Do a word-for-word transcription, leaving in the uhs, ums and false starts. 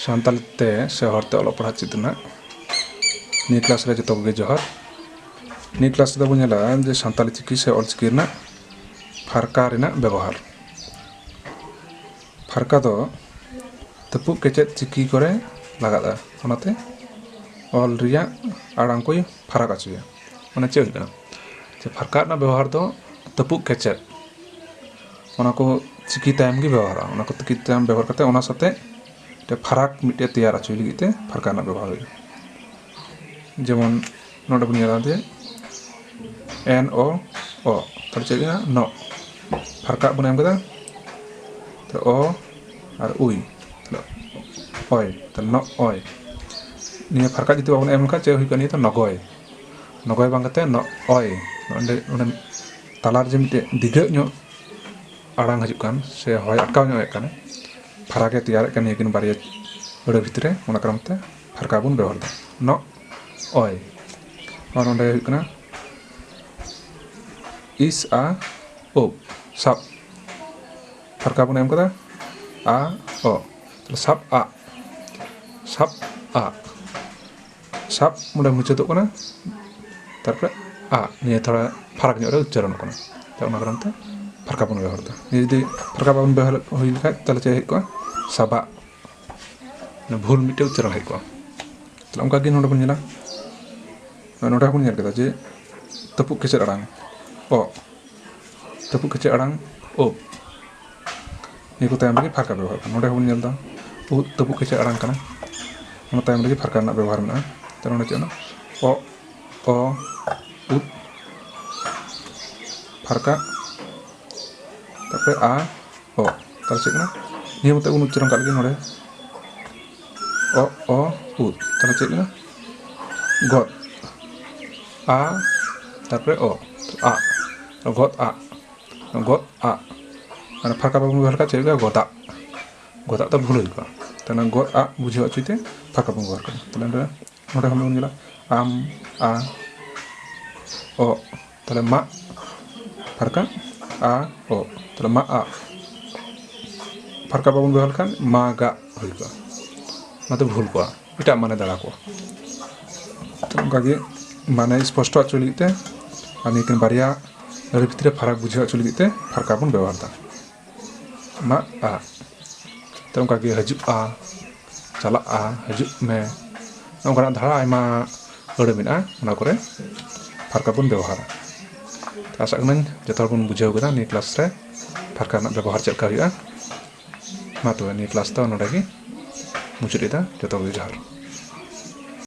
ᱥᱟᱱᱛᱟᱲᱤ ᱛᱮ ᱥᱮ ᱦᱚᱲᱛᱮ ᱚᱞᱚᱜ ᱯᱟᱲᱦᱟᱜ ᱪᱮᱫ ᱨᱮᱱᱟᱜ ᱱᱤᱭᱟᱹ ᱠᱞᱟᱥ ᱨᱮ ᱡᱚᱛᱚ ᱠᱚᱜᱮ ᱡᱚᱦᱟᱨ᱾ ᱱᱤᱭᱟᱹ ᱠᱞᱟᱥ ᱨᱮᱫᱚ ᱵᱚᱱ ᱧᱮᱞᱟ ᱡᱮ ᱥᱟᱱᱛᱟᱲᱤ ᱪᱤᱠᱤ ᱥᱮ ᱚᱞᱪᱤᱠᱤ ᱨᱮᱱᱟᱜ ᱯᱷᱟᱨᱠᱟ ᱨᱮᱱᱟᱜ ᱵᱮᱵᱚᱦᱟᱨ᱾ ᱯᱷᱟᱨᱠᱟ ᱫᱚ ᱛᱟᱹᱯᱩᱜ ᱠᱮᱪᱮᱫ ᱪᱤᱠᱤ ᱠᱚᱨᱮ ᱞᱟᱜᱟᱜᱼᱟ, ᱚᱱᱟᱛᱮ ᱚᱞ ᱨᱮᱭᱟᱜ ᱟᱲᱟᱝ ᱠᱚᱭ ᱯᱷᱟᱨᱟᱠ ᱦᱚᱪᱚᱭᱟ᱾ ᱢᱟᱱᱮ ᱪᱮᱫ ᱦᱩᱭᱩᱜ ᱠᱟᱱᱟ? ᱡᱮ ᱯᱷᱟᱨᱠᱟ ᱨᱮᱱᱟᱜ ᱵᱮᱵᱚᱦᱟᱨ ᱫᱚ ᱛᱟᱹᱯᱩᱜ ᱠᱮᱪᱮᱫ, ᱚᱱᱟ ᱠᱚ ᱪᱤᱠᱤ ᱛᱟᱭᱚᱢ ᱜᱮ ᱵᱮᱵᱚᱦᱟᱨᱟ᱾ ᱚᱱᱟ ᱠᱚ ᱪᱤᱠᱤ ᱛᱟᱭᱚᱢ ᱵᱮᱵᱚᱦᱟᱨ ᱠᱟᱛᱮ ᱚᱱᱟ ᱥᱟᱛᱮ ᱢᱤᱫᱴᱮᱡ ᱯᱷᱟᱨᱟᱠ ᱢᱤᱫᱴᱮᱡ ᱛᱮᱭᱟᱨ ᱦᱚᱪᱚᱭ ᱞᱟᱹᱜᱤᱫ ᱛᱮ ᱯᱷᱟᱨᱠᱟ ᱨᱮᱱᱟᱜ ᱵᱮᱵᱚᱦᱟᱨ ᱦᱩᱭᱩᱜᱼᱟ᱾ ᱡᱮᱢᱚᱱ ᱱᱚᱰᱮ ᱵᱚᱱ ᱧᱮᱞᱟ ᱡᱮ ᱮᱱ ᱚ ᱚ, ᱛᱟᱦᱞᱮ ᱪᱮᱫ ᱦᱩᱭᱩᱜᱼᱟ? ᱱᱚᱜ᱾ ᱯᱷᱟᱨᱠᱟ ᱵᱚᱱ ᱮᱢ ᱠᱮᱫᱟ, ᱛᱚ ᱚ ᱟᱨ ᱩᱭ, ᱛᱟᱦᱞᱮ ᱚᱭ, ᱛᱟᱦᱞᱮ ᱱᱚᱜ ᱚᱭ᱾ ᱱᱤᱭᱟᱹ ᱯᱷᱟᱨᱠᱟ ᱡᱩᱫᱤ ᱵᱟᱵᱚᱱ ᱮᱢ ᱞᱮᱠᱷᱟᱱ ᱪᱮᱫ ᱦᱩᱭ ᱠᱚᱜᱼᱟ? ᱱᱤᱭᱟᱹ ᱫᱚ ᱱᱚᱜᱚᱭ᱾ ᱱᱚᱜᱚᱭ ᱵᱟᱝ ᱠᱟᱛᱮ ᱱᱚᱜ ᱚᱭ᱾ ᱚᱸᱰᱮ, ᱚᱸᱰᱮ ᱛᱟᱞᱟ ᱨᱮ ᱡᱮ ᱢᱤᱫᱴᱮᱡ ᱫᱤᱜᱟᱹᱜ ᱧᱚᱜ ᱟᱲᱟᱝ ᱦᱤᱡᱩᱜ ᱠᱟᱱ ᱥᱮ ᱦᱚᱭ ᱟᱴᱠᱟᱣ ᱧᱚᱜ ᱮᱫ ᱠᱟᱱᱟ, ᱯᱷᱟᱨᱟᱠ ᱮ ᱛᱮᱭᱟᱨᱮᱫ ᱠᱟᱱ ᱱᱤᱭᱟᱹ ᱠᱤᱱ ᱵᱟᱨᱭᱟ ᱟᱹᱲᱟᱹ ᱵᱷᱤᱛᱨᱤ ᱨᱮ, ᱚᱱᱟ ᱠᱟᱨᱚᱱ ᱛᱮ ᱯᱷᱟᱨᱠᱟ ᱵᱚᱱ ᱵᱮᱵᱚᱦᱟᱨ ᱮᱫᱟ᱾ ᱱᱚᱜ ᱚᱭ᱾ ᱟᱨ ᱱᱚᱸᱰᱮ ᱦᱩᱭᱩᱜ ᱠᱟᱱᱟ ᱤᱥ ᱟ ᱳᱵ, ᱥᱟᱵ᱾ ᱯᱷᱟᱨᱠᱟ ᱵᱚᱱ ᱮᱢ ᱠᱟᱫᱟ, ᱟ ᱚ, ᱛᱟᱦᱞᱮ ᱥᱟᱵ ᱟᱜ, ᱥᱟᱵ ᱟᱜ, ᱥᱟᱵ ᱚᱸᱰᱮ ᱢᱩᱪᱟᱹᱫᱚᱜ ᱠᱟᱱᱟ, ᱛᱟᱨᱯᱚᱨᱮ ᱟᱜ, ᱱᱤᱭᱟᱹ ᱛᱷᱚᱲᱟ ᱯᱷᱟᱨᱟᱠ ᱧᱚᱜ ᱨᱮ ᱩᱪᱪᱟᱨᱚᱱᱚᱜ ᱠᱟᱱᱟ᱾ ᱛᱚ ᱚᱱᱟ ᱠᱟᱨᱚᱱ ᱛᱮ ᱯᱷᱟᱨᱠᱟ ᱵᱚᱱ ᱵᱮᱵᱚᱦᱟᱨ ᱮᱫᱟ᱾ ᱱᱤᱭᱟᱹ ᱡᱩᱫᱤ ᱯᱷᱟᱨᱠᱟ ᱵᱟᱵᱚᱱ ᱵᱮᱵᱚᱦᱟᱨ ᱦᱩᱭ ᱞᱮᱠᱷᱟᱡ, ᱛᱟᱦᱞᱮ ᱪᱮᱫ ᱦᱩᱭ ᱠᱚᱜᱼᱟ? ᱥᱟᱵᱟᱜ, ᱢᱟᱱᱮ ᱵᱷᱩᱞ ᱢᱤᱫᱴᱮᱡ ᱩᱪᱪᱟᱨᱚᱱ ᱦᱮᱡ ᱠᱚᱜᱼᱟ᱾ ᱛᱟᱦᱞᱮ ᱚᱱᱠᱟ ᱜᱮ ᱱᱚᱰᱮ ᱵᱚᱱ ᱧᱮᱞᱟ, ᱱᱚᱰᱮ ᱦᱚᱸᱵᱚᱱ ᱧᱮᱞ ᱠᱮᱫᱟ ᱡᱮ ᱛᱟᱹᱯᱩᱜ ᱠᱮᱪᱮᱫ ᱟᱲᱟᱝ ᱚ, ᱛᱟᱹᱯᱩᱜ ᱠᱮᱪᱮᱫ ᱟᱲᱟᱝ ᱳᱵ, ᱱᱤᱭᱟᱹ ᱠᱚ ᱛᱟᱭᱚᱢ ᱨᱮᱜᱮ ᱯᱷᱟᱨᱠᱟ ᱵᱮᱵᱚᱦᱟᱨ ᱠᱟᱱᱟ᱾ ᱱᱚᱰᱮ ᱦᱚᱸᱵᱚᱱ ᱧᱮᱞ ᱮᱫᱟ ᱩᱫ ᱛᱟᱹᱯᱩᱜ ᱠᱮᱪᱮᱫ ᱟᱲᱟᱝ ᱠᱟᱱᱟ, ᱚᱱᱟ ᱛᱟᱭᱚᱢ ᱨᱮᱜᱮ ᱯᱷᱟᱨᱠᱟ ᱨᱮᱱᱟᱜ ᱵᱮᱵᱚᱦᱟᱨ ᱢᱮᱱᱟᱜᱼᱟ᱾ ᱛᱟᱦᱞᱮ ᱱᱚᱰᱮ ᱪᱮᱫ ᱚᱱᱟ ᱚ, ᱚ, ᱩᱫ, ᱯᱷᱟᱨᱠᱟ, ᱛᱟᱨᱯᱚᱨᱮ ᱟ, ᱚ᱾ ᱛᱟᱦᱞᱮ ᱪᱮᱫ ᱠᱟᱱᱟ? ᱱᱤᱭᱟᱹ ᱢᱚᱛᱚ ᱵᱚᱱ ᱩᱪᱪᱟᱨᱚᱱ ᱠᱟᱜ ᱞᱮᱜᱮ ᱱᱚᱰᱮ᱾ ᱚ, ᱚ, ᱩᱫ᱾ ᱛᱟᱦᱞᱮ ᱪᱮᱫ ᱠᱟᱱᱟ? ᱜᱚᱫ᱾ ᱟ, ᱛᱟᱨᱯᱚᱨᱮ ᱚ᱾ ᱟᱜ᱾ ᱜᱚᱫ ᱟᱜ᱾ ᱜᱚᱫ ᱟᱜ᱾ ᱢᱟᱱᱮ ᱯᱷᱟᱨᱠᱟ ᱵᱟᱵᱚᱱ ᱵᱮᱵᱚᱦᱟᱨ ᱠᱷᱟᱱ ᱪᱮᱫ ᱦᱩᱭᱩᱜᱼᱟ? ᱜᱚᱫᱟᱜ᱾ ᱜᱚᱫᱟᱜ ᱫᱚ ᱵᱷᱩᱞ ᱦᱩᱭ ᱠᱚᱜᱼᱟ᱾ ᱛᱟᱦᱞᱮ ᱜᱚᱫ ᱟᱜ ᱵᱩᱡᱷᱟᱹᱣ ᱦᱚᱪᱚᱭ ᱛᱮ ᱯᱷᱟᱨᱠᱟ ᱵᱚᱱ ᱵᱮᱵᱚᱦᱟᱨ ᱠᱟᱱᱟ᱾ ᱛᱟᱦᱞᱮ ᱱᱚᱰᱮ, ᱱᱚᱰᱮ ᱠᱷᱚᱱ ᱵᱚᱱ ᱧᱮᱞᱟ ᱟᱢ, ᱟ, ᱚ, ᱛᱟᱦᱞᱮ ᱢᱟᱜ, ᱯᱷᱟᱨᱠᱟ, ᱟ, ᱚ, ᱛᱟᱦᱞᱮ ᱢᱟᱜ ᱟᱜ᱾ ᱯᱷᱟᱨᱠᱟ ᱵᱟᱵᱚᱱ ᱵᱮᱵᱚᱦᱟᱨ ᱞᱮᱠᱷᱟᱱ ᱢᱟᱜᱟᱜ ᱦᱩᱭ ᱠᱚᱜᱼᱟ᱾ ᱚᱱᱟ ᱫᱚ ᱵᱷᱩᱞ ᱠᱚᱜᱼᱟ, ᱮᱴᱟᱜ ᱢᱟᱱᱮ ᱫᱟᱬᱟ ᱠᱚᱜᱼᱟ᱾ ᱛᱚ ᱚᱱᱠᱟᱜᱮ ᱢᱟᱱᱮ ᱥᱯᱚᱥᱴᱚ ᱦᱚᱪᱚ ᱞᱟᱹᱜᱤᱫ ᱛᱮ ᱟᱨ ᱱᱤᱭᱟᱹᱠᱤᱱ ᱵᱟᱨᱭᱟ ᱟᱹᱲᱟᱹ ᱵᱷᱤᱛᱨᱤ ᱨᱮ ᱯᱷᱟᱨᱟᱠ ᱵᱩᱡᱷᱟᱹᱣ ᱦᱚᱪᱚ ᱞᱟᱹᱜᱤᱫ ᱛᱮ ᱯᱷᱟᱨᱠᱟ ᱵᱚᱱ ᱵᱮᱵᱚᱦᱟᱨ ᱮᱫᱟ᱾ ᱢᱟ ᱟ᱾ ᱛᱚ ᱚᱱᱠᱟᱜᱮ ᱦᱤᱡᱩᱜᱼᱟ, ᱪᱟᱞᱟᱜᱼᱟ, ᱦᱤᱡᱩᱜ ᱢᱮ, ᱱᱚᱝᱠᱟᱱᱟᱜ ᱫᱷᱟᱨᱟ ᱟᱭᱢᱟ ᱟᱹᱲᱟᱹ ᱢᱮᱱᱟᱜᱼᱟ, ᱚᱱᱟ ᱠᱚᱨᱮ ᱯᱷᱟᱨᱠᱟ ᱵᱚᱱ ᱵᱮᱵᱚᱦᱟᱨᱟ᱾ ᱛᱚ ᱟᱥᱟᱜ ᱠᱟᱹᱱᱟᱹᱧ ᱡᱚᱛᱚ ᱦᱚᱲ ᱵᱚᱱ ᱵᱩᱡᱷᱟᱹᱣ ᱠᱮᱫᱟ ᱱᱤᱭᱟᱹ ᱠᱞᱟᱥ ᱨᱮ ᱯᱷᱟᱨᱠᱟ ᱨᱮᱱᱟᱜ ᱵᱮᱵᱚᱦᱟᱨ ᱪᱮᱫ ᱞᱮᱠᱟ ᱦᱩᱭᱩᱜᱼᱟ᱾ ᱢᱟ ᱛᱚᱵᱮ ᱱᱤᱭᱟᱹ ᱠᱞᱟᱥ ᱫᱚ ᱱᱚᱰᱮ ᱜᱮ ᱢᱩᱪᱟᱹᱫ ᱮᱫᱟ᱾ ᱡᱚᱛᱚ ᱠᱚᱜᱮ ᱡᱚᱦᱟᱨ᱾